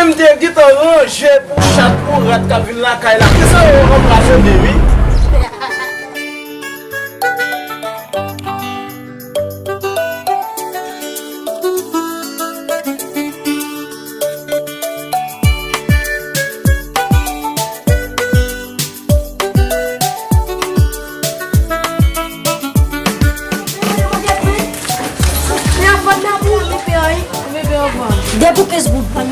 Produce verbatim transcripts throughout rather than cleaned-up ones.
M te gentan ranje pou chat, pou rat k ap vin lakay la. Kisa yo ranplase de wi? De pou kenz goud. Ban m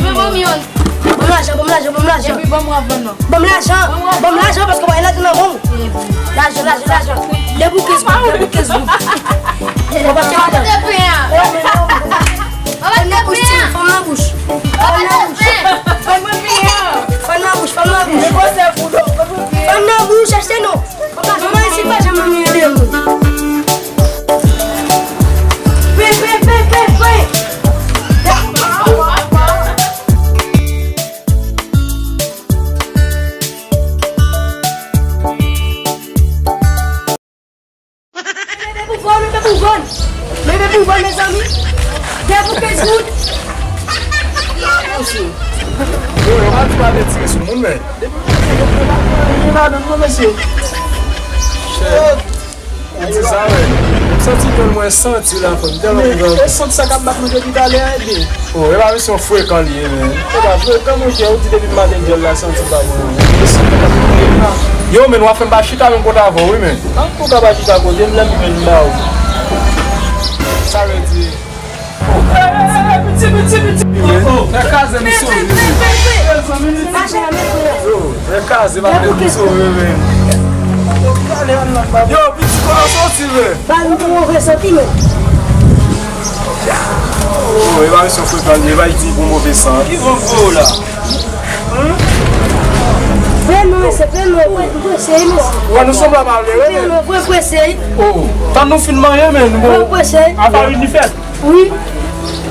lajan, ban m lajan, ban m lajan. Ban m lajan, ban m lajan, paske w pa gen lajan nan men w. Lajan, lajan, lajan. De pou kenz goud, de pou kenz goud. Ou pa gen lajan. Fè m nan bouch, fè m nan bouch. Fè m nan bouch. Fè m nan bouch, fè m nan bouch. Fè m nan bouch, achte non. Manman isit pa janm ede moun. Pen, pen, pen, pen, pen. Bebe pou vann, bebe pou vann. Bebe pou vann, mezanmi. De pou kenz goud. Yo, yo pa di pa de tire sou moun, men. Depi mwen se yo, yo pa nan non, mesye. Shit. Ou di sa, men. M santi ke mwen santi la, fò m tèlman pran. E sant sa k ap bat mwen depi talè a, epi. Oh, e pa misyon frekan li ye, men. E pa frekan, monchè, ou di depi m maten dyòl la, santi pa bon. E sant sa k ap bat mwen. Yo, men, w ap fè m pa chita menm kote avè w, wi, men. An, ou ka pa chita kote m, lè m vin ba ou. Sa vle di. Fè kaze m sove. Yo, fè kaze pa fè m sove, men. Yo, pitit, kote w soti, men? Ba nou pou move santi, men. Oh, e pa misyon frekan li, e pa di pou move san. Ki van voye w la? Vre non, mesye, vre non, vre, vre, prese, mesye. Wè, nou sanble malere, men. Vre non, vre, prese. Oh, tan nou fin marye, men, nou vre, prese. Apa vin li fèt. Wi.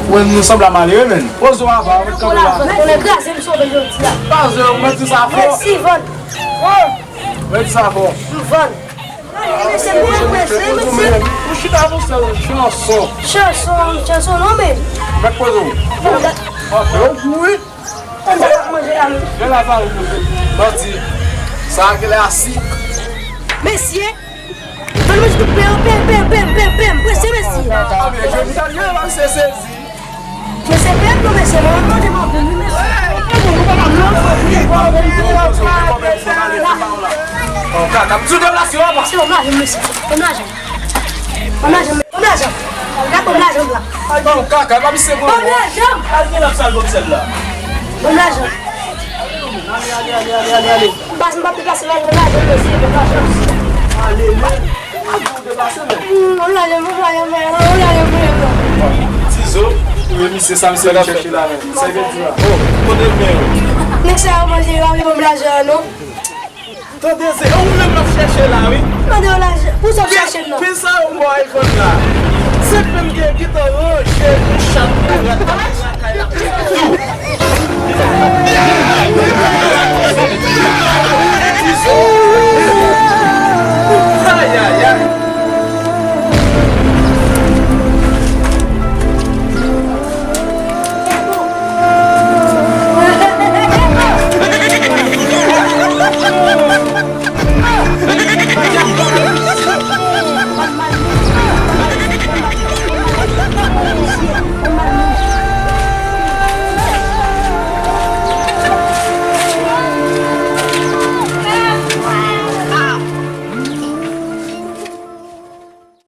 Wè, nou sanble malere, men. Poze w ava, mwen kanpe la. Konnen kraze m sove jodi a. Kraze, ou mèt di sa fò. Mèsi, Van. Mèt di sa fò. Van. Mesye, mwen prese, mesye. Ou chita pou sèl chanson. Chanson, chanson non, men. Mèt poze w. Mwen prese. Ok, wi. Konn sa k ap manje la, men. Gen la pa ou poze. Bandi. Sa a gen lè asik. Mesye. Ban manje tout pen, pen, pen, pen, pen, pen. Prese, mesye. Mesye, pen non, mesye. Mwen manje m anpil, wi, mesye. Oh, kaka, m di w deplase, w ap. Se bon, m lajan, mesye. Bon, m lajan. Ban m lajan m, ban m lajan m. Gad, ban m lajan m la. Ay, ban m kaka, pa misye gwo. Ban m lajan m. Al gen lòt sal gòb sèl la. Ban m lajan. Ale, ale, ale, ale, ale, ale. Baz, m p ap deplase, lajan m, lajan m, mesye, ban m lajan m. Ale, men. Ou deplase, men. Ban m lajan m, ban m lajan m, ban m lajan m, ban m lajan m. Tizo, wi, misye, sa misye vin chèche la, men. Sa vin di la. Oh, kote l men yo? Nèg sa yo manje, yo pa vle ban m lajan an, non. Tande se, e ou menm m ap chèche la, wi. Tande yo la, pou sa w chache m nan. Pen sa yo ba w iPhone la. Se pen m gen gentan ranje pou chat pou rat lakay la.